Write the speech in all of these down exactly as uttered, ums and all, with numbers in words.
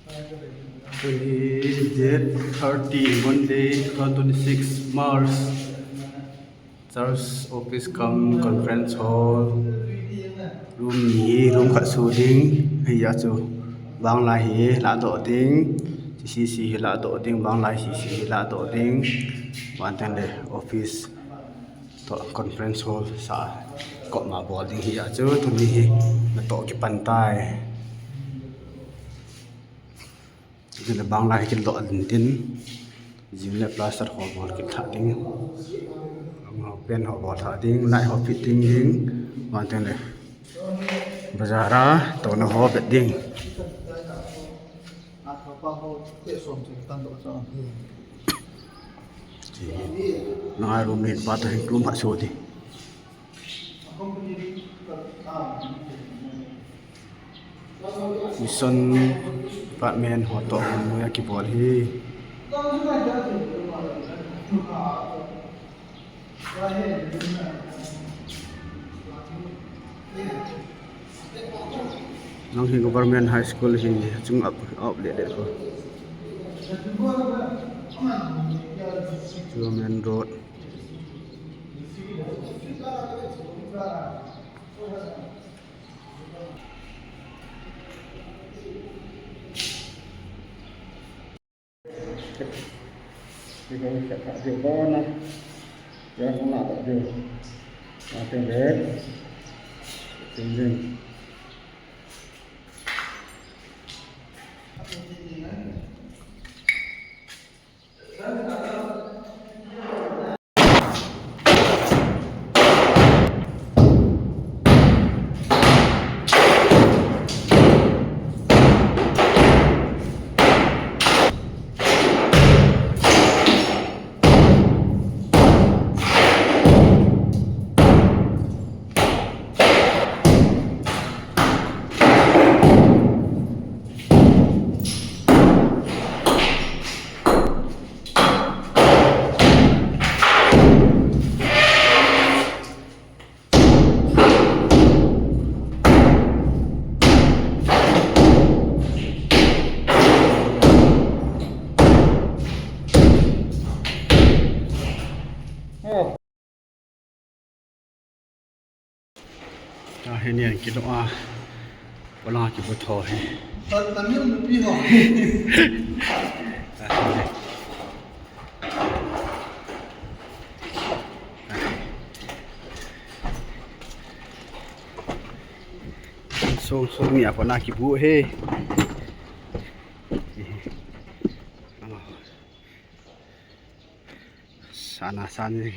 Tuni date thirty, Monday, two thousand twenty-six, March. Church office cum conference hall. Room ni, room khat su ding. Hiya chu banglai hi ladoh ding. C C C hi ladoh ding, banglai C C C hi ladoh ding. Banglai le office toh conference hall sa kop ma bol ding hiya chu tuni hi natoh kipan tai. Jing le banglai hi kidoh ding tin. Jing le plaster ho bol kit tha ding. Lam ho paint ho bol tha ding. Light ho fitting ding. Banglai le bazar a touna ho bet ding. Ngai room ni pa to hin room ha so di. Mission department ho toh mun noi a kibol hi. Nang hi government high school hi chung up up le le ko. Chu main road. Ahi ni an kilo a. Wala ki bu tho hi. Ta, Tamil nupi ho. Song song ni a kona ki bu he. Sana sani.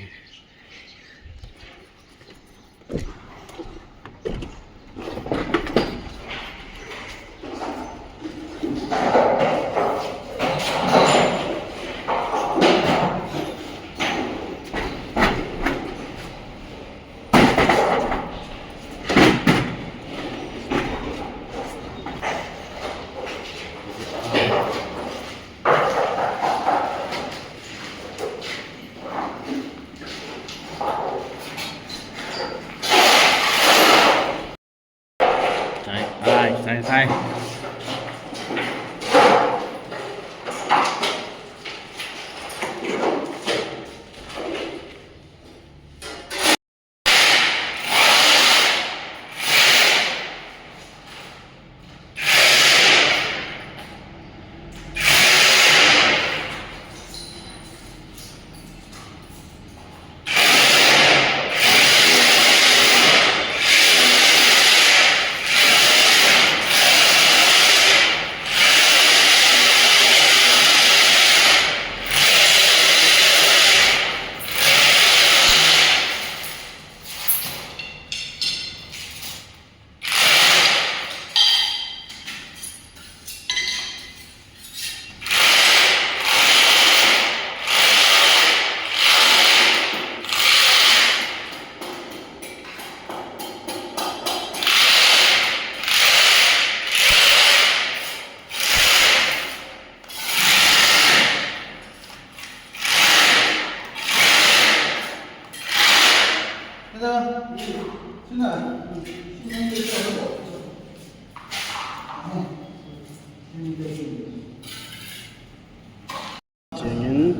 Sai, sai, sai, sai.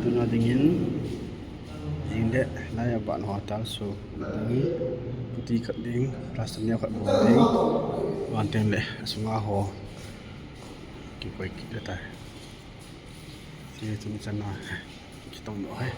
Na dingin, jing le, lai a ban ho tal su ding, puti khat ding, plaster neo khat bol ding, ban teng le, asunga ho, kipoi kit le tai. Ti chun chana, kitong no hai.